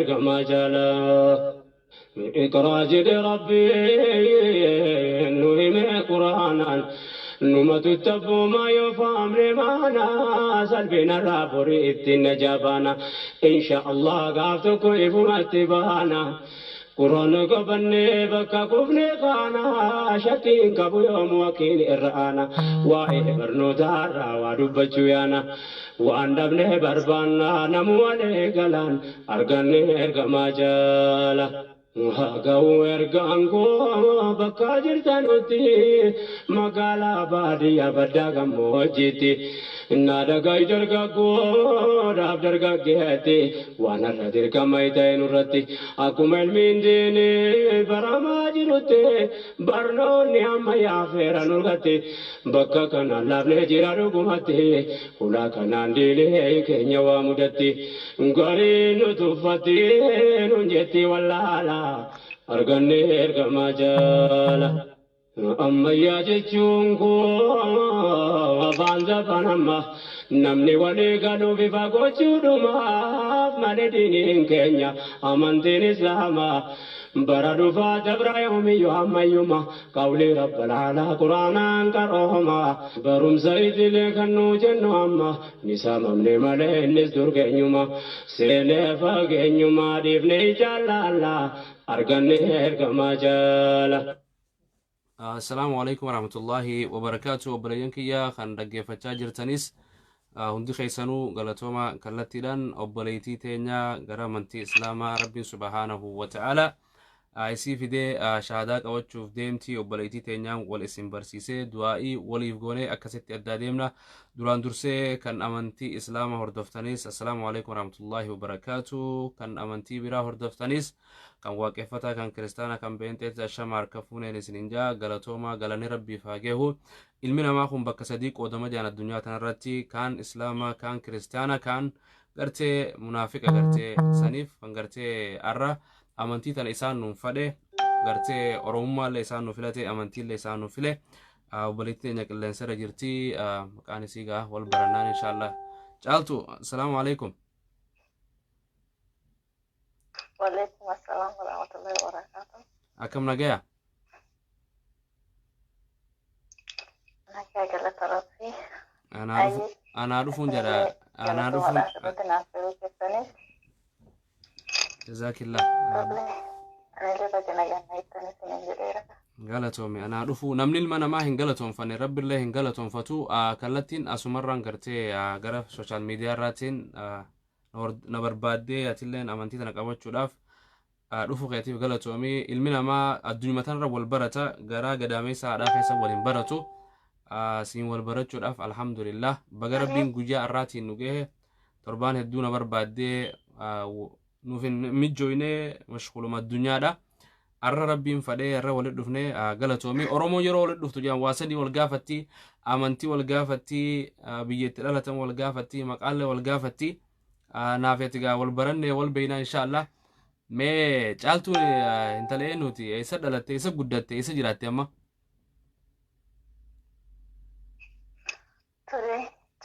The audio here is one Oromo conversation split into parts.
ergamaa jaalaa. Iqraa jedhe Rabbiin nu hime Quraanaan. Numatu itti abboomaa yoo fahamne maana salphinarraa borii ittiin najaa baana. Insha Allah gaaf tokko ifumatti baana. Quraana qabannee bakka kufne kaana shakkii hin qabu yoomuu haqiin irra aana. Waa'ee barnootaarraa waa dubbachuu yaana. Waan dhabne barbaanna namuu walee galaan arganne ergamaa jaala. Haa ga'u ergaan koo bakka jirtanutti magaalaa baadiyyaa baddaa gammoojjiitti. Na dhaga'i dargaggoodhaaf dargaggeetti waan har'a dirqama ta'e nurratti akkuma ilmiin diinii baramaa jirutti barnoonni ammayyaa feera nurgatti bakka kanaan laafnee jira dhugumatti hulaa kanaan diinii keenya waa mudatti gariin nu tuffatti nun jetti wallaala arganne ergamaa jaala. Ammayyaa jechuun koo afaan zaban amma namni walii galuu bifa gochuudhumaaf malee diiniin keenya amantiin islaamaa bara dhufaa dabra yoomiyyuu ammayyuma qawlii rabbal aalaa quraanaan qarooma barumsa idilee kan nuu jennu amma ni saamamne malee innis dur keenyuma seenee fageenyuma dhiifne jaalaala arganne ergamaa jaala. Assalaamu alaikum warahmatullaahi wabarakaatu. Obboleeyyan kiyya kan dhaggeeffachaa jirtanis hundi keessanuu galatooma. Kallattiidhaan obboleeytii teenya gara amantii islaamaa rabbiin subhaanahu wa ta'ala isii fidee shahaadaa qabachuuf deemti. Obboleeytii teenyaan wal isin barsiisee du'aa'ii waliif goonee akkasitti addaa deemna. Duraan dursee kan amantii islaama hordoftanis assalaamu alaikum warahmatullaahi wabarakaatu. Kan amantii biraa hordoftanis, kan waaqeffataa, kan kiristaana, kan beenxeetti, ashama harka fuuneen isinin jaa. Galatoomaa, galanni rabbiif haa gehu. Ilmi namaa kun bakka sadii qoodama jaan addunyaa tanarratti: kaan islaama, kaan kiristaana, kaan gartee munaafiqa. Gartee saniif kan gartee arra amantii tana isaan nuun fadhe, gartee oromummaallee isaan nu filate, amantiillee isaan nu file. Obboleettii teenya qilleensarra jirti, maqaan isii gaa wal barannaan inshaallah. Caaltu, assalaamu alaikum. Waalaikum assalam warahmatullahi wabarakatuh. Akkam, nagaya? Nagaa, galata Rabbii. Anaa dhufu, anaa dhufuun jedha, anaa dhufuun. Galatomadha asirratti naaf yeroo keessaniif. Jazaakillah. Tole. Anillee baga nagaan na eegdan isiniin jedheera. Galatoomi, anaa dhufu. Namni ilma namaa hin galatoonfanne rabbillee hin galatoonfatu. Kallattiin asumarraan gartee gara social media irraatiin na barbaaddee atilleen amantii tana qabachuudhaaf dhufu keetiif galatoomi. Ilmi namaa addunyuma tanarra wal barata, garaa gadaameessa haadhaa keessa wal hin baratu. Siin wal barachuudhaaf alhamdulillah, baga rabbiin guyyaa har'aatiin nu gahe. Torbaan hedduu na barbaaddee nuuf hin mijjooyne, mashquluma addunyaadha. Har'a rabbiin fadhee har'a walitti dhufne, galatoomi. Oromoon yeroo walitti dhuftu jedhan waa sadii wal gaafatti: amantii wal gaafatti, biyya itti dhalatan wal gaafatti, maqaallee wal gaafatti. Naaf ati gaa wal barannee wal beeynaa inshaallah. Mee Caaltuun intala eenyuti? Eessa dhalatte? Eessa guddatte? Eessa jiraatte amma? Tole,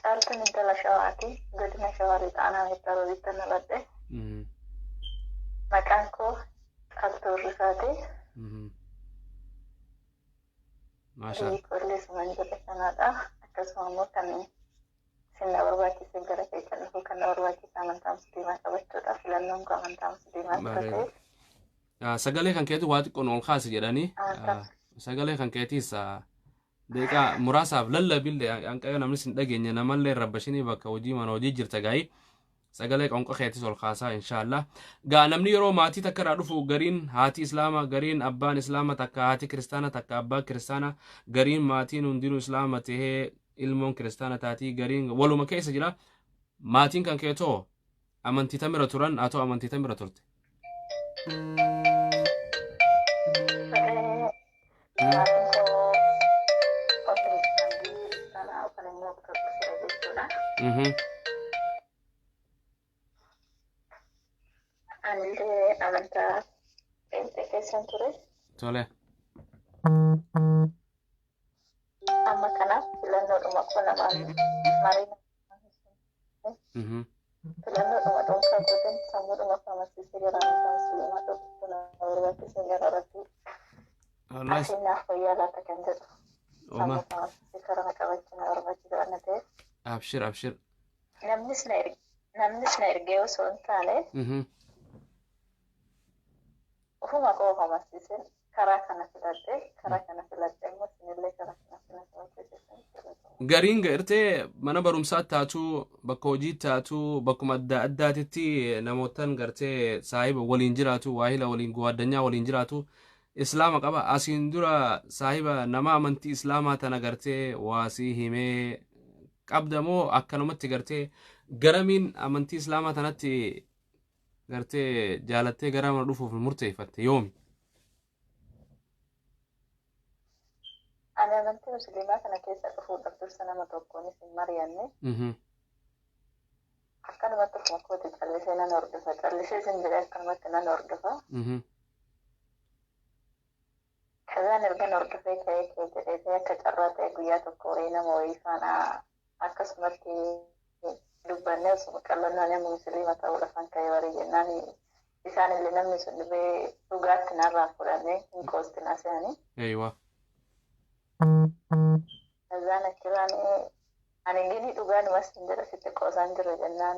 Caaltuun intala Shawaati. Godina Shawaa Lixaa Aanaa Meettaa Roobiitti dhaladhe. Maqaan koo Caaltuu Hirrisaati. Maashaa. Biyyi koollee suman jedhe kanaadha. Akkasuma immoo kan isin na barbaachise gara keessan dhufuu kan na barbaachise amantaa musliimaa qabachuudha. Filannoon koo amantaa musliimaa akka Bareeda. ta'e. Sagalee kan keetii waa xiqqoon ol kaasi jedhanii. Amantaa Sagalee kan keetiis daqiiqaa muraasaaf lallabillee hanqa namni sin dhageenye namallee rabbashinii bakka hojii mana hojii jirta gaa'ii sagalee qonqa keetis ol kaasaa inshaallah. Gaa namni yeroo maatii takka irraa dhufu gariin haati islaama, gariin abbaan islaama, takka haati kiristaana, takka abbaan kiristaana, gariin maatiin hundinuu islaama tahee ilmoon kiristaana taatii, gariin waluma keessa jira. Maatiin kan keetoo amantii tamira turan? Haa ta'u, amantii tamira turte? Tole, maatiin koo Ortodoksii kiristaanaa yookaan immoo Ortodoksiidha jechuudha. Anillee amantaa pheenxee keessan ture. Tole. Amma kanaaf filannoodhuma koo namaan marii Filannoodhuma dhuunfaa kootiin sammuudhuma of amansiisee gara amantaa musliimaa dhufuutu na barbaachise gara rabbii. Wallahi Asiin naaf wayyaa laata kan jedhu oma sammuu of amansiisee karaa na qabachuu na barbaachisa waan ta'eef. Abshir, abshir. Namnis na erge namnis na ergee osoo hin taane ofuma koo of amansiiseen karaa kana filadhe karaa kana filadhe immoo isinillee karaa kana filadhe jechuun filatama. Gariin gartee mana barumsaa taatuu, bakka hojii taatuu, bakkuma adda addaatitti namootan gartee saahiba waliin jiraatu, waahila waliin guwaaddanyaa waliin jiraatu islaama qaba. Asiin dura saahiba nama amantii islaamaa tana gartee waasii himee qabda moo akkanumatti gartee garamiin amantii islaamaa tanatti gartee jaalattee gara mana dhufuuf murteeffatte yoomi? Ani amantii musliimaa kana keessa dhufuudhaaf dursa nama tokkoonis hin mari'anne. Akkanumatti ofuma kooti callisee nan hordofa. Callisee sin jedhee akkanumatti nan hordofa. Kazaan ergan hordofee ka'ee ka'ee jedhee ta'ee akka carraa ta'e guyyaa tokko wayii nama wayii faana akkasumatti dubbannee osuma qallannoo nama musliima ta'uu lafan ka'ee warii jennaan isaan illee namni sun dhibee dhugaatti narraa fudhannee hin qoostinaa se'anii. Eeywa. Kazaan achirraan ani gini dhugaanuma sin jedha sitti qoosaan jira jennaan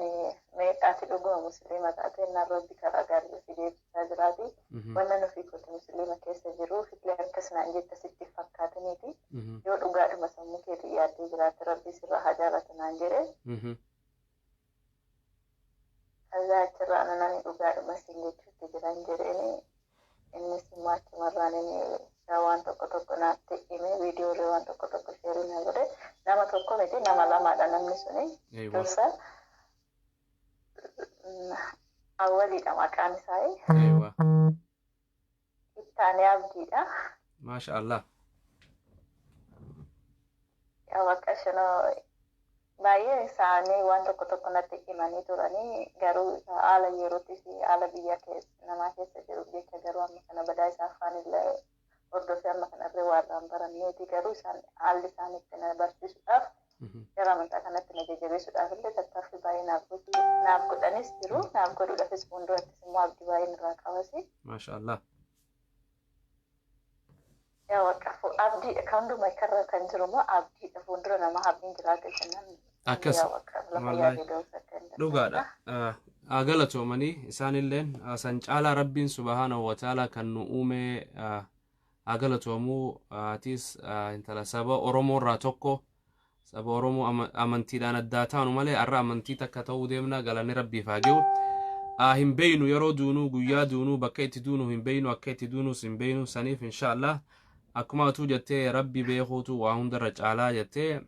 meeqaati dhuguma musliima taate naan rabbi karaa gaarii fi deebisaa jiraati. Wanna nufi kooti musliima keessa jiru illee akkas naan jetta sitti fakkaataniiti. Yoo dhugaadhuma sammuu keetii yaaddee jiraatte rabbi sirraa haa jaalatu naan jedhe. Kazaa achirraan nani dhugaadhuma sin jechuutti jiran jedheeni innis immoo achumarraan inni waan tokko tokko naatti hime viidiyoolee waan tokko tokko sheerii na godhe nama tokko miti nama lamaadha namni suni. Eeywa. Dursa awwaliidha maqaan isaa. Eeywa. Ittaanee abdiidha. Maasha Allah. Yaa Waaqa shanoo baay'een isaanii waan tokko tokko natti himanii turanii garuu haala yerootii fi haala biyya keessa namaa keessa jiru jecha garuu amma kana badaa isaa afaan illee hordofee amma kanarree waan irraan baranneeti garuu isaan haalli isaan itti na barsiisuudhaaf gara amantaa kanatti na jajjabeessuudhaaf illee tattaaffii baay'ee naaf godhanis jiru naaf godhuudhaafis fuuldurattis immoo abdii baay'een irraa qabasi. Maasha Allah. Yaa Waaqa abdiidha kan hundumaa karra kan jiru immoo abdiidha fuuldura namaa abdiin jiraate jennaan Akkas. yaa Waaqa lafa Wallahi. yaadee ga'uuf akka hin Dhugaadha. Haa galatoomanii isaanilleen san caalaa rabbiin subhaanahu wa ta'ala kan nu uume haa galatoomuu. Atis intala saba Oromoo irraa tokko saba Oromoo amantiidhaan addaa taanu malee har'a amantii takka ta'uu deemna galanni rabbiif haa ga'u. Hin beeynu yeroo duunuu guyyaa duunuu bakka itti duunu hin beeynu akka itti duunus hin beeynu saniif inshaallah akkuma atuu jettee rabbi beekuutu waa hundarra caalaa jettee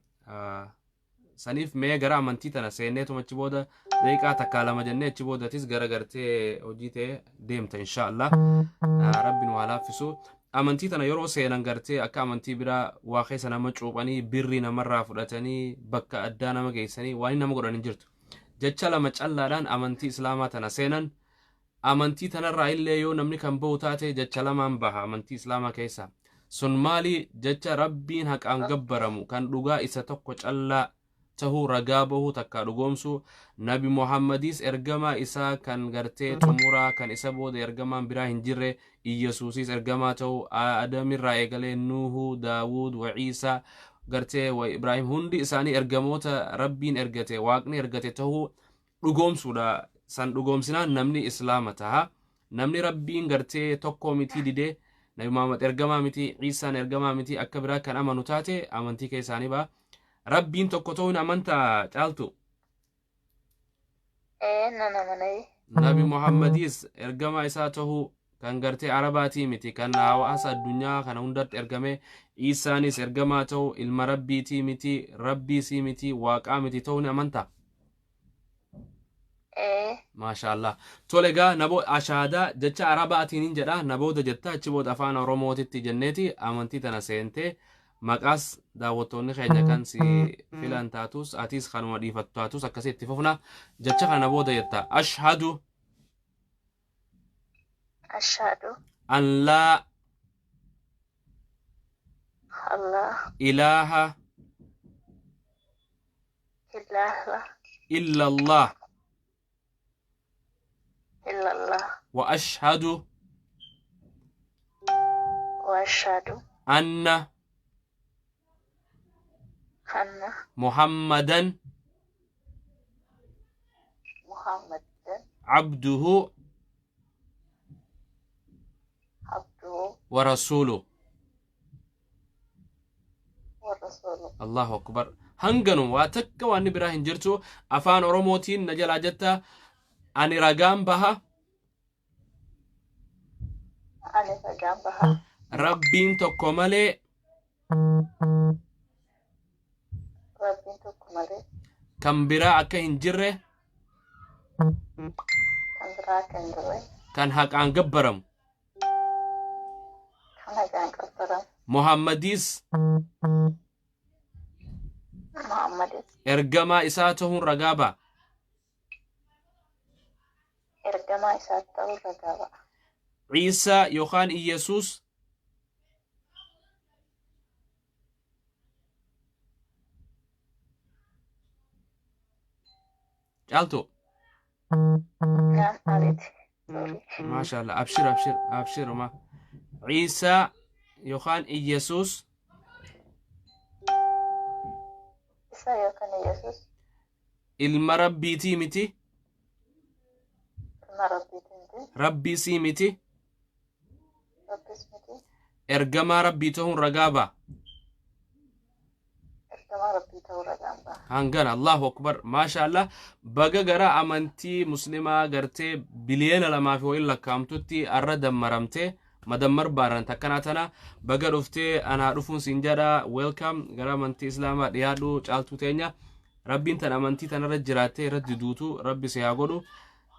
saniif mee gara amantii tana seenneetuma achi booda daqiiqaa takkaa lama jennee achi boodatis gara gartee hojii ta'e deemta inshaallah. Rabbi nu haa laaffisu. Amantii tana yeroo seenan gartee akka amantii biraa waa keessa nama cuuphanii birrii namarraa fudhatanii bakka addaa nama geessanii waan nama godhan hin jirtu. Jecha lama callaadhaan amantii islaamaa tana seenan amantii tanarraa illee yoo namni kan bahu taate jecha lamaan baha amantii islaamaa keessa. Sun maali jecha rabbiin haqaan gabbaramu kan dhugaa isa tokko callaa tahuu ragaa bahuu takka dhugoomsu nabi Muhammadis ergamaa isaa kan gartee xumuraa kan isa booda ergamaan biraa hin jirre Iyyasuusis ergamaa ta'uu Adamirraa eegalee Nuuhu, Daawud, wa Ciisaa gartee wa Ibraahim hundi isaanii ergamoota rabbiin ergate waaqni ergate tahuu dhugoomsuudha. San dhugoomsinaan namni islaama taha. Namni rabbiin gartee tokko mitii didee nabi Muhammad ergamaa miti Ciisaan ergamaa miti akka biraa kan amanu taate amantii keessaanii baha. Rabbiin tokko ta'uu hin amantaa caaltu. Ee nan amanee. Nabi Muhammadis ergamaa isaa tahuu kan gartee Arabaatii miti kan hawaasa addunyaa kana hundatti ergame Isaanis ergamaa ta'uu ilma rabbiitii miti rabbiisii miti waaqaa miti ta'uu ni amantaa. Ee. Maasha Allah. Tole egaa nabo ashaadaa jecha Arabaatiin hin jedha nabooda jetta achi booda afaan Oromootitti jenneeti amantii tana seentee maqaas daawwattoonni keenya kan si filan taatus atis kanuma dhiifattu taatus akkasii itti fufna jecha kana booda jetta ashhadu Ashhadu an laa Allah ilaaha ilaaha illa Allah Illallah. Wa ashhadu. Wa ashhadu. Anna. Anna. Muhammadan. Muhammadan. Abduhu. Abduhu. Wa rasuuluhu. Wa rasuuluhu. Allahu akbar. Hanganu waa takka waan biraa hin jirtu. Afaan Oromootiin na jalaa jetta: ani ragaan baha. Ani ragaan baha. Rabbiin tokko malee. Rabbiin tokko malee. Kan biraa akka hin jirre. Kan biraa akka hin jirre. Kan haqaan gabbaramu. Kan haqaan gabbaramu. Muhammadiis. Muhammadis. Ergamaa isaa ta'uun ragaa ba'a. Ergamaa isaa ta'uu ragaa ba'a. Ciisaa yookaan Iyyasuus. Caaltu. Maaliiti? Sorry. Maashaallah, abshir, abshir, abshiruma. Ciisaa yookaan Iyyasuus. Isa yookaan Iyyasuus. Ilma Rabbiitii miti. Ilma Rabbiitii miti. Rabbiisii miti. Rabbis miti. Ergamaa Rabbii ta'uun ragaa ba'a. Ergamaa Rabbii ta'uu ragaan ba'a. Hangana, Allahu akbar, maashaallah, baga gara amantii muslimaa gartee 2 biliyoona fi wayin lakkaa'amtutti arra dammaramtee madammar baaran takkanaa tana baga dhuftee, anaa dhufuun siin jedha. Welcome, gara amantii islaamaa dhiyaadhu. Caaltuu teenya, Rabbiin tan amantii tanarra jiraattee irratti duutu Rabbi si haa godhu.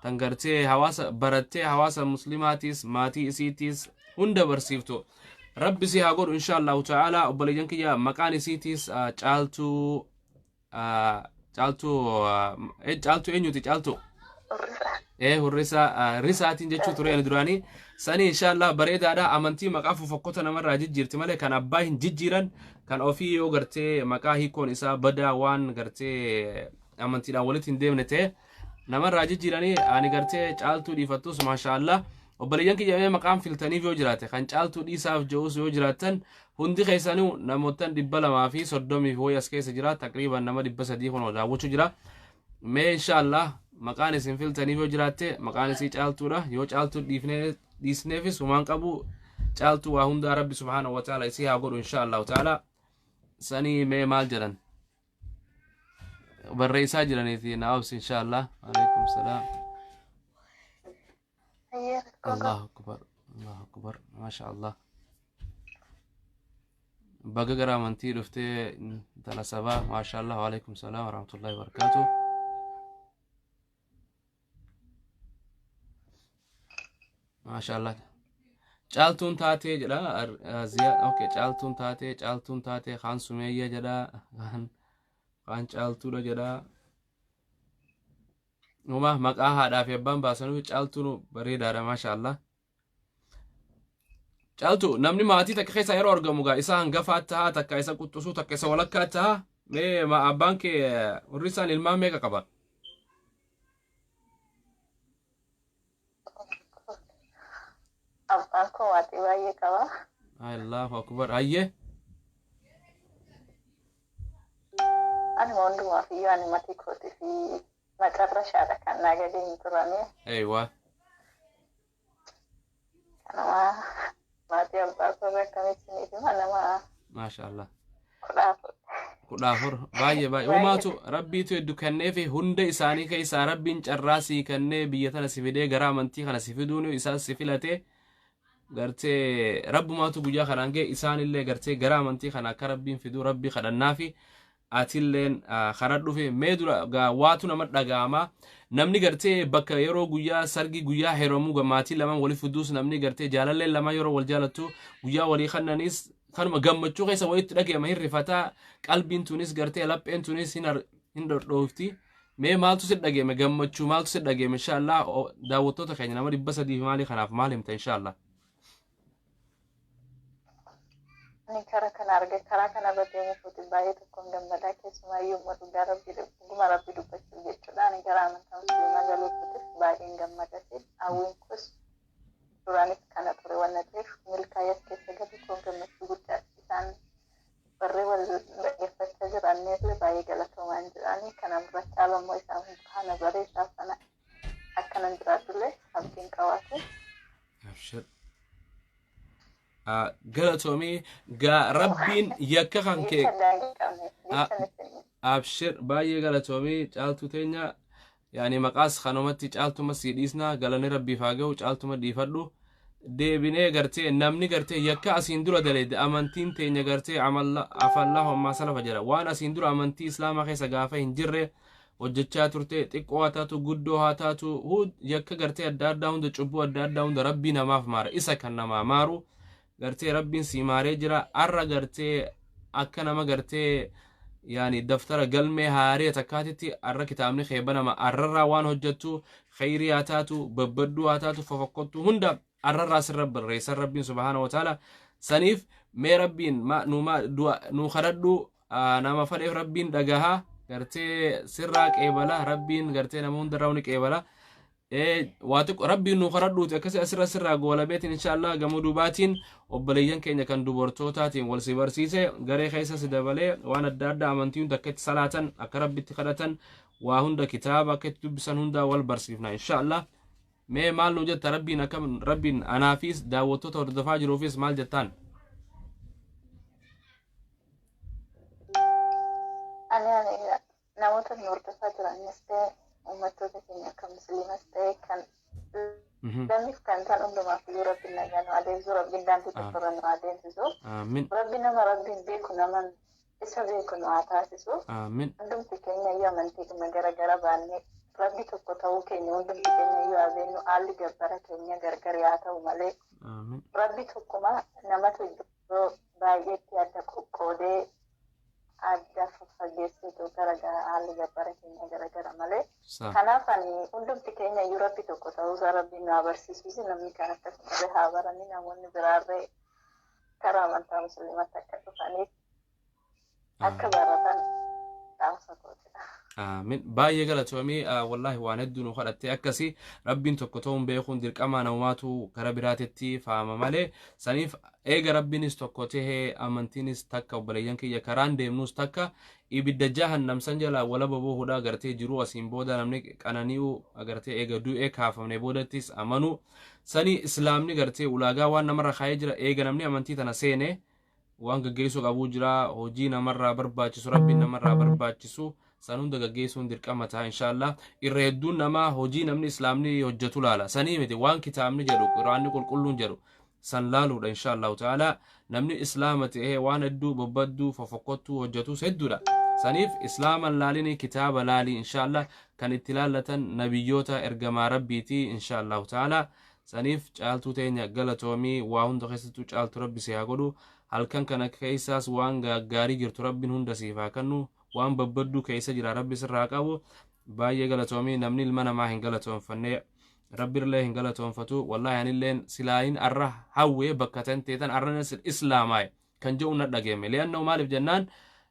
Tan gartee hawaasa barattee hawaasa muslimaatiis maatii isiitiis hunda barsiiftu Rabbi si haa godhu, insha Allahu ta'ala. Obboleeyyan kiyya, maqaan isiitiis Caaltuu, Caaltuu, Caaltuu eenyuti? Caaltuu Hurrisaa. Ee, Hurrisaa Risaatiin jechuu ture ani duraanii sanii. Inshaallah, bareedaadha. Amantii maqaa fofokkota namarraa jijjiirti malee kan abbaa hin jijjiiran. Kan ofii yoo gartee maqaa hiikoon isaa badaa waan gartee amantiidhaan walitti hin deemne ta'e namarraa jijjiiranii. Ani gartee Caaltuu dhiifattus, maashaallah. Obboleeyyan kiyya, mee maqaan filtaniif yoo jiraate, kan Caaltuu dhiisaaf je'us yoo jiraattan, hundi keessanuu namootan 230 fi wayi as keessa jira, taqriiban nama 300 kun daawwachuu jira. Mee inshaallah, maqaan isin filtaniif yoo jiraatte, maqaan isii Caaltuudha. Yoo Caaltuu dhiisneefis humaan qabu. Caaltuu waa hundaa Rabbi subhaanahu wa ta'ala isii haa godhu, inshaallahu ta'ala. Sanii mee maal jedhan barreessaa jiraniiti na obsi, inshaallah. Alaikum salaam. Ayyee, rakkoo qaba. Allahu akbar, Allahu akbar, maasha Allah, baga gara amantii dhuftee intala sabaa, maasha Allah. Waalaikum salaam warahmatullahi wabarakatuh. Maasha Allah, Caaltuun taatee jedha. Ziyaa, okay, Caaltuun taatee, Caaltuun taatee, kaan Sumeeyya jedha, kaan Caaltuudha jedha. Uma maqaa haadhaa fi abbaan baasanuu Caaltuun bareedaadha, maasha Allah. Caaltu, namni maatii takka keessa yeroo argamu gaa isa hangafaa tahaa, takka isa quxxusuu, takka isa walakkaa tahaa. Mee abbaan kee warri isaan ilmaan meeqa qaba? Abbaan koo maatii baay'ee qaba. Allahu akbar, hayyee. Ani hundumaaf iyyuu ani matii kootii fi macarrashaadha kan naa gadi hin turanii. Eeywa. Kanuma maatii abbaa koo akkamitti ni hima, nama Maasha Allah. 14. 14, baay'ee baay'ee. Baay'ee. Uumaatu Rabbiitu hedduu kenneefi. Hunda isaanii keessaa Rabbiin carraa sii kennee biyya tana si fidee gara amantii kana si fiduun isaan si filate gartee Rabbumaatu guyyaa kanaan ga'e. Isaanillee gartee gara amantii kana akka Rabbiin fiduu Rabbii kadhannaafi atilleen karaa dhufe. Mee dura gaa waatu nama dhaga'ama, namni gartee bakka yeroo guyyaa sargii, guyyaa heerumuu maatii lamaan walii fiduus, namni gartee jaalalleen lamaan yeroo wal jaalattu guyyaa walii kannaniis kanuma gammachuu keessa walitti dhaga'ama, hin rifataa, qalbiin tunis gartee lapheen tunis hin dhodhoofti. Mee maaltu si dhaga'ame? Gammachuu maaltu si dhaga'ame? Inshaallah, daawwattoota keenya nama 300 fi maalii kanaaf maal himta, inshaallah? Ani karaa kana arge, karaa kanarra deemuuf baay'ee tokkoon gammadaa, keessumaayyuu immoo dhugaa Rabbii, dhuguma Rabbii dubbachuuf jechuudha. Ani gara amantaa Musliimaa galuuf baay'een gammadate. Hawwiin koos duraanis kana ture waan ta'eef, milkaa'ee as keessa galu koon gammachuu guddaa. Isaan warri wal dhaggeeffachaa jiranillee baay'ee galatoomaan jedhanii, kana dura caala immoo isaan faana baree isaan faana akkanan jiraatullee abdiin qabaate. Abshir. Galatoomii gaa, Rabbiin yakka kan kee Jecha daangii qabne jecha nutti. Abshir, baay'ee galatoomii Caaltuu teenya. Yaani maqaas kanumatti Caaltuma sii dhiisna, galanni Rabbiif haa ga'u. Caaltuma dhiifadhu, deebinee gartee namni gartee yakka asiin dura daleede, amantiin teenya gartee amalla afallahu ammaa salafa jedha. Waan asiin dura amantii Islaamaa keessa gaafa hin jirre hojjechaa turte, xiqqoo haa taatu, guddoo haa taatu, yakka gartee adda addaa hunda, cubbuu adda addaa hunda Rabbii namaaf maara. Isa kan namaa maaru gartee Rabbiin sii maaree jira. Arra gartee akka nama gartee yaani daftara galmee haaree takkaatitti arra kitaabni kee banama. Arrarraa waan hojjettu, kheyrii haa taatu, babbadduu haa taatu, fofokkottuu hunda arrarraa sirra barreessan Rabbiin subhaana wa ta'ala. Saniif mee Rabbiin ma nu ma du'a nu kadhadhu. Nama fadheef Rabbiin dhagaha, gartee sirraa qeebala. Rabbiin gartee nama hundarraa ni qeebala. Waa xiqqo Rabbiin nu kadhadhuuti akkasi asirra sirraa goolabeetiin. Inshaallah gamoo duubaatiin obboleeyyan keenya kan dubartootaatiin wal si barsiise, garee keessa si dabalee, waan adda addaa, amantii hunda akka itti salaatan, akka Rabbitti kadhatan, waa hunda, kitaaba akka itti dubbisan hundaa wal barsiifna inshaallah. Mee maal nu jetta? Rabbiin akkam, Rabbiin anaafis daawwattoota hordofaa jiruufis maal jettaan? Ani namoota nu hordofaa jiranis ta'e, uummattoota keenya kan Musliimas ta'e, kan lammiif kan ta'an hundumaaf iyyuu Rabbiin nagaa nu adeemsisu, Rabbiin daandii tokkorra nu adeemsisu. Aamin. Rabbi nama Rabbiin beeku, nama isa beeku nu haa taasisu. Aamin. Hundumti keenya iyyuu amantiidhuma gara gara baannee Rabbi tokko ta'uu keenya hundumti keenya iyyuu haa beeknu. Haalli gabbara keenya gargar yaa ta'u malee Aamin. Rabbi tokkuma. Namatu iddoo baay'eetti adda qoqqoodee adda faffageessitu gara gara, haalli gabbara keenya gara gara malee. Kanaaf ani hundumti keenya iyyuu Rabbi tokko ta'uusaa Rabbiin nu haa barsiisuusi. Namni kan akkasumallee haa barani, namoonni biraarree karaa amantaa Musliimaatti akka dhufaniif akka baratan dhaamsa kootidha. Aamin. Baay'ee galatoomii. Wallaahi waan hedduu nu kadhattee. Akkasii Rabbiin tokko ta'uun beekuun dirqamaa namumaatu kara biraatitti faama malee. Saniif eega Rabbiinis tokko tahee, amantiinis takka, obboleeyyan kiyya, karaan deemnus takka, ibidda jahannam san jalaa walaba bahuudha. Gartee jiruu asiin booda namni qanani'u gartee eega du'ee kaafamne boodattis amanuu sanii. Islaamni gartee ulaagaa waan namarra kaayee jira. Eega namni amantii tana seene waan gaggeessuu qabuu jira, hojii namarraa barbaachisu, Rabbiin namarraa barbaachisu san hunda gaggeessuun dirqama ta'a inshaallah. Irra hedduun namaa hojii namni Islaamni hojjetu laala. Sanii miti, waan kitaabni jedhu, Quraanni qulqulluun jedhu san laaluudha inshaallahu ta'ala. Namni Islaama ta'ee waan hedduu babbadduu fofokkottuu hojjetus hedduudha. Saniif Islaaman laalini, kitaaba laali inshaallah. Kan itti laallatan nabiyyoota ergamaa Rabbiiti inshaallahu ta'ala. Saniif Caaltuu teenya galatoomii. Waa hunda keessattuu caaltu Rabbi si haa godhu. Halkan kana keessaas waan gaarii jirtu Rabbiin hunda siif haa kennu. Waan babbadduu keessa jira Rabbi sirraa haa qabu. Baay'ee galatoomii. Namni ilma namaa hin galatoonfanne Rabbiillee hin galatoonfatu. Wallaahi anilleen silaayin arra hawwee bakka tan teetan arra Islaamaay kan jedhu na dhageeme. Li'annahu maaliif jennaan,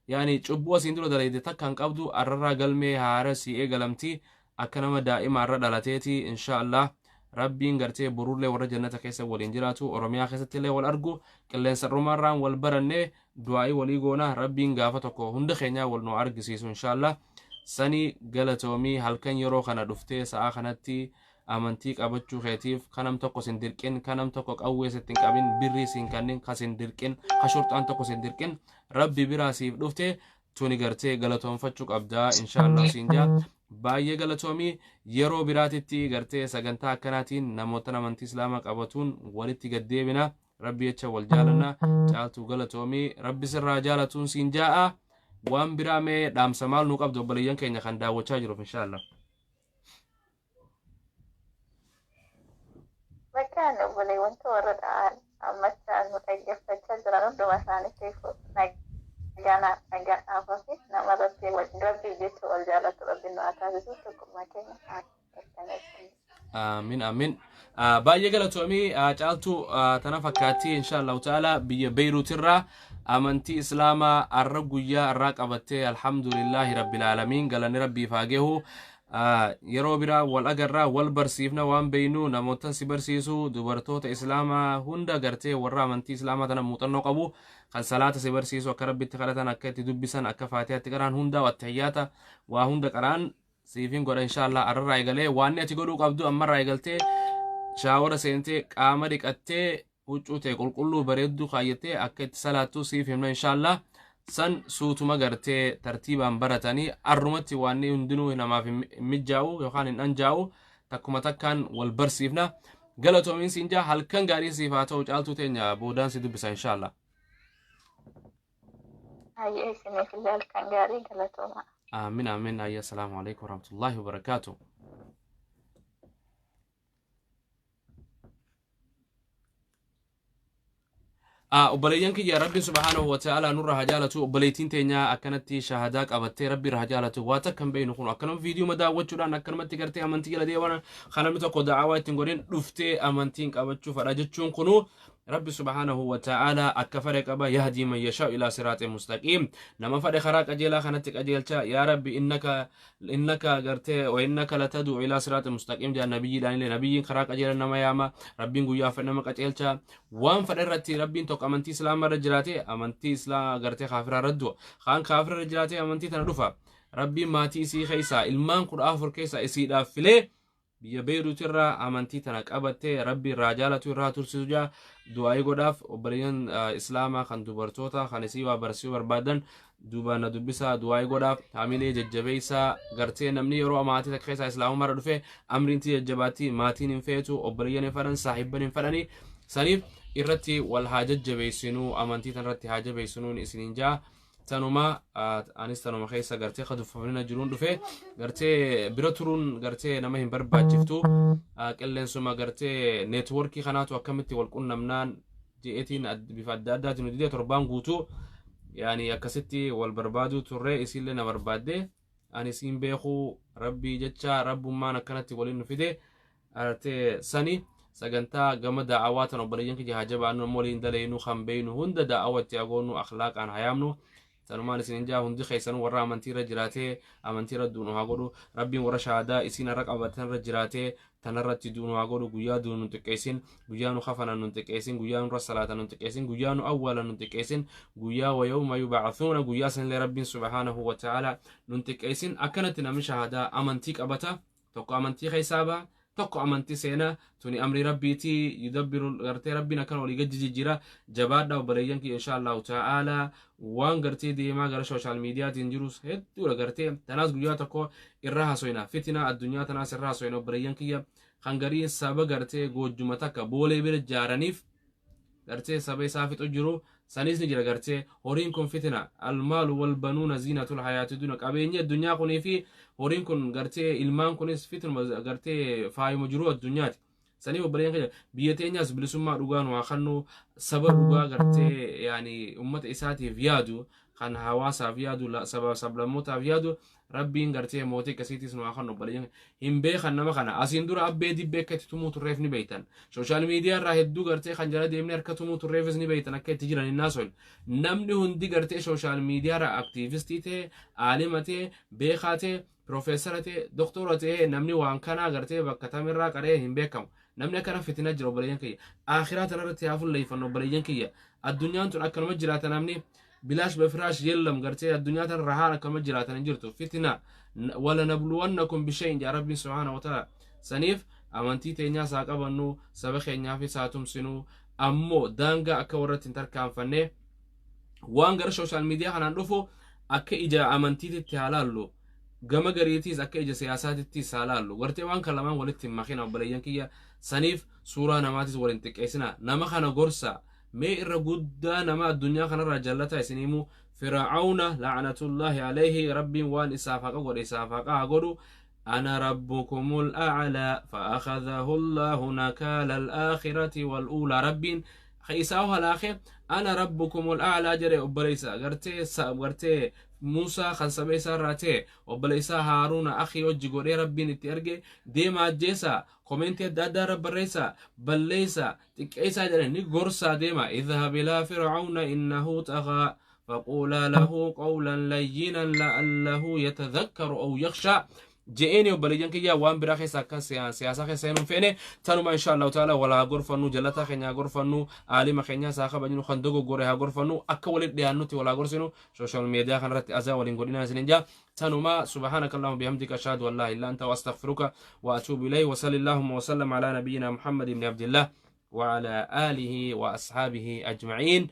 yaani cubbuu asiin dura dalayde takka hin qabdu. Arrarraa galmee haara si eegalamti, akka nama daa'ima arra dhalateeti insha Allah. Rabbiin gartee borullee warra jannata keessa waliin jiraatu, Oromiyaa keessatti illee wal argu, qilleensa rumaarraan wal baranne, du'aa'ii walii goona. Rabbiin gaafa tokko hunda keenyaa wal nu argisiisu insha Allah. Sanii galatoomii. Halkan yeroo kana dhuftee sa'aa kanatti amantii qabachuu keetiif, kanam tokko sin dirqin, kanam tokko qawwee sitti hin qabin, birrii siin kannin ka sin dirqin, ka shurxaan tokko sin dirqin, Rabbi biraa siif dhufte tuni gartee galatoonfachuu qabdaa inshaallah siin jaa. Baay'ee galatoomii. Yeroo biraatitti gartee sagantaa akkanaatiin namoota amantii Islaamaa qabatuun walitti gaddeebina. Rabbi jecha wal jaalanna. Caaltuu, galatoomii, Rabbi sirraa jaalatuun siin jaa'a. Waan biraa mee dhaamsa maal nuu qabdu obboleeyyan keenya kan daawwachaa jiruuf inshaallah? Bakka ani obboleewwan warra ta'an ammas nu dhaggeeffachaa jiran hunduma isaaniitiif nagaa dhaafaa fi nama Rabbii jecha wal jaalatu Rabbi nu haa taasisu, tokkummaa keenya haa mirkaneessu. Aamin aamin. Baay'ee galatoomii Caaltuu, tana fakkaatti insha Allahu ta'ala. Biyya Beeyruut irraa amantii Islaamaa arra guyyaa arraa qabattee, alhamdulillahi rabbil aalamiin, galanni rabbiif haa gahu. Yeroo biraa wal agarraa, wal barsiifna waan beeynu, namoota si barsiisu, dubartoota Islaamaa hunda gartee warra amantii Islaamaa tana muuxannoo qabu kan salaata si barsiisu, akka rabbitti kadhatan, akka itti dubbisan, akka faatihaatti qaraan, hunda attahiyyaata waa hunda qaraan siifin godha insha Allah. Arrarraa eegalee waan ati godhuu qabdu, ammarraa eegaltee shower seentee, qaama dhiqattee, huccuu ta'e qulqulluu bareedduu kaayyattee akka itti salaattu siif himna insha Allah. San suutuma gartee tartiibaan baratanii, arrumatti waan hundinuu namaaf hin mijaa'u yookaan hin anjaa'u, takkuma takkaan wal barsiifna. Galatoomiin siin jaa, halkan gaarii siif haa ta'u Caaltuu teenya, boodaan si dubbisa insha Allah. Hayyee, isiniif illee halkan gaarii, galatooma. Aamin aamin. Ayya, assalaamu alaikum warahmatullahi wabarakaatu. Obboleeyyan kiyya, rabbiin subhaanahu wa ta'ala nurra haa jaalatu. Obboleettiin teenya akkanatti shahadaa qabattee, rabbi irra haa jaalatu. Waa takka hin beeynu kun, akkanuma viidiyoo daawwachuudhaan akkanumatti gartee amantii jala deeman, kan namni tokko da'awaa ittiin godhin dhuftee amantiin qabachuu fadha jechuun kunu, rabbi subhaanahu wa ta'ala akka fedhe qaba. Yahdii man yashaa'u ilaa siraaxin mustaqiim, nama fedhe karaa qajeelaa kanatti qajeelcha. Yaa rabbi, innaka gartee wa innaka latad'u ilaa siraaxin mustaqiim jedha nabiyyiidhaan illee. Nabiyyiin karaa qajeelaa nama yaama, rabbiin guyyaa fedhe nama qajeelcha waan fedhe irratti. Rabbiin tokko amantii islaamaa irra jiraate amantii islaamaa gartee kaafiraa irra du'a, kaan kaafira irra jiraate amantii tana dhufa. Rabbiin maatii isii keessaa ilmaan 14 keessaa isiidhaaf filee biyya Beeyruut irraa amantii tana qabattee, rabbi irraa jaalatu, irraa tursiisu jaa du'aayii godhaaf. Obboleeyyan islaamaa kan dubartoota kan isii waa barsiisuu barbaadan duuba na dubbisaa, du'aayii godhaaf, hamilee jajjabeessaa. Gartee namni yeroo maatii takka keessaa islaamummaa irra dhufe amriinti jajjabaatti, maatiin hin feetu, obboleeyyan hin fedhan, saahibban hin fedhani. Saniif irratti wal haa jajjabeessinuu, amantii tana irratti haa jabeessinuun isiniin jaa. Tanuma, anis tanuma keessa gartee kaduffamina jiruun dhufe. Gartee bira turuun gartee nama hin barbaachiftu, qilleensuma gartee networkii kanaatu akkamitti wal qunnamnaan je'eetiin bifa adda addaatiin nu didee. Torbaan guutuu yaani akkasitti wal barbaaduu turre, isiillee na barbaadde, ani isiin beekuu. Rabbii jecha rabbummaan akkanatti waliin nu fide. Artee sani sagantaa gama da'awaa tan obboleeyyan kiyya haa jabaannu, amma waliin daleeynu, kan beeynu hunda da'awa itti agoonnu, akhlaaqaan hayaamnu. Sanumaan isin jaa, hundi keessanuu warra amantii irra jiraatee amantii irra duunu haa godhu rabbiin. Warra shahaadaa isiin irra qabatan irra jiraatee tanarratti duunu haa godhu. Guyyaa duunu nun xiqqeessin, guyyaa nu kafanan nun xiqqeessin, guyyaa nurra salaatan nun xiqqeessin, guyyaa nu awwaalan nun xiqqeessin, guyyaa wayawma yub'athuuna guyyaa sanillee rabbiin subhaanahu wa ta'ala nun xiqqeessin. Akkanatti namni shahaadaa amantii qabata tokko amantii keessaa baha, tokko amantii seenaa. Tuni amri rabbiiti, yudabbiru gartee rabbiin akkana olii gadi jijjiira. Jabaadha obboleeyyan kiyya, insha Allahu ta'ala. Waan gartee deemaa gara social mediaatiin jirus hedduudha. Gartee tanaas guyyaa tokko irra hasoyna, fitina addunyaa tanaas irra hasoyna. Obboleeyyan kiyya, kan gariin saba gartee goojjuma takka boolee bira jaaraniif gartee saba isaa fixu jiru sanis ni jira. Gartee horiin kun fitina, almaalu walbanuuna ziinatul hayaati dunya, qabeenyi addunyaa kunii fi horiin kun gartee ilmaan kunis fitinuma, gartee faayuma jiruu addunyaati. Saniif obboleeyyan keenya, biyya teenyaas bilisummaa dhugaa nu haa kennu. Saba dhugaa gartee yaani ummata isaatiif yaadu, kan hawaasaaf yaadu, saba sablammootaaf yaadu, rabbiin gartee mootii akkasiitis nu haa kennu. Obboleeyyan, hin beekan nama kana asiin dura abbee dibbee akka itti tumuu turreef ni beektan. Social media irraa hedduu gartee kan jala deemnee harka tumuu turreefis ni beektan, akka itti jiran hin naasoin. Namni hundi gartee social media irraa aktiivistii ta'e, aalima ta'e, beekaa ta'e, piroofeesara ta'e, doktora ta'e, namni waan kanaa gartee bakka tamirraa qaree hin beekamu. Namni akkana fitina jira. Obboleeyyan kiyya, akhiraa tanarratti haa fuulleeffannu. Obboleeyyan kiyya, addunyaan tun akkanuma jiraata namni bilaash bafiraash yellam. Gartee addunyaa tan rahaan akkanuma jiraatan hin jirtu, fitina. Wala nabluwannakum bishayin jaa rabbiin subhaana wa ta'ala. Saniif amantii teenyaas haa qabannu, saba keenyaafis haa tumsinu, ammoo daangaa akka warratti hin tarkaanfanne, waan gara social media kanaan dhufu akka ija amantiititti haa laallu, gama gariitiis akka ija siyaasaatittis haa laallu. Gartee waan kan lamaan walitti hin makina obboleeyyan kiyya. Saniif suuraa namaatis waliin xiqqeessina, nama kana gorsa. Mee irra guddaa nama addunyaa kanarraa jallataa isin himu, Fir'aawna la'anatullaahi alayhi, rabbiin waan isaaf haqa godhe isaaf haqa haa godhu. أنا ربكم الأعلى فأخذه الله نكال الآخرة والأولى. ربين isaa halaake أنا ربكم الأعلى jedhe. Obboleessa gartee gartee Muusaa kan saba isaa irraa ta'e obboleessaa Haaruuna akhii hojii godhee Rabbiin itti erge, deema ajjeesaa, komeentii adda addaa irra barreessaa, balleessaa, xiqqeessaa jedhan ni gorsaa deema. Idhhab ilaa fir'aawna innahu xaghaa faquulaa lahu qawlan layyinan la'allahu yatadhakkaru aw yakhshaa je'eeni. Obboleeyyan kiyya, waan biraa keessa akka siyaasaa keessa hin feene. Tanuma insha Allahu ta'ala wal haa gorfannu, jallataa keenya haa gorfannu, aalima keenyaas haa kabajnu, kan dogoggore haa gorfannu, akka walitti dhiyaannutti wal haa gorsinu. Social media kanarratti azaa waliin godhinaa isinin jaa. Tanuma. Subhaanaka allahumma bihamdika, ashhadu an laa ilaaha illa anta, wa astaghfiruka wa atuubu ilayhi. Wa salli allahumma wa sallam ala nabiyyina Muhammad ibn Abdillah wa ala alihi wa ashaabihi ajma'in.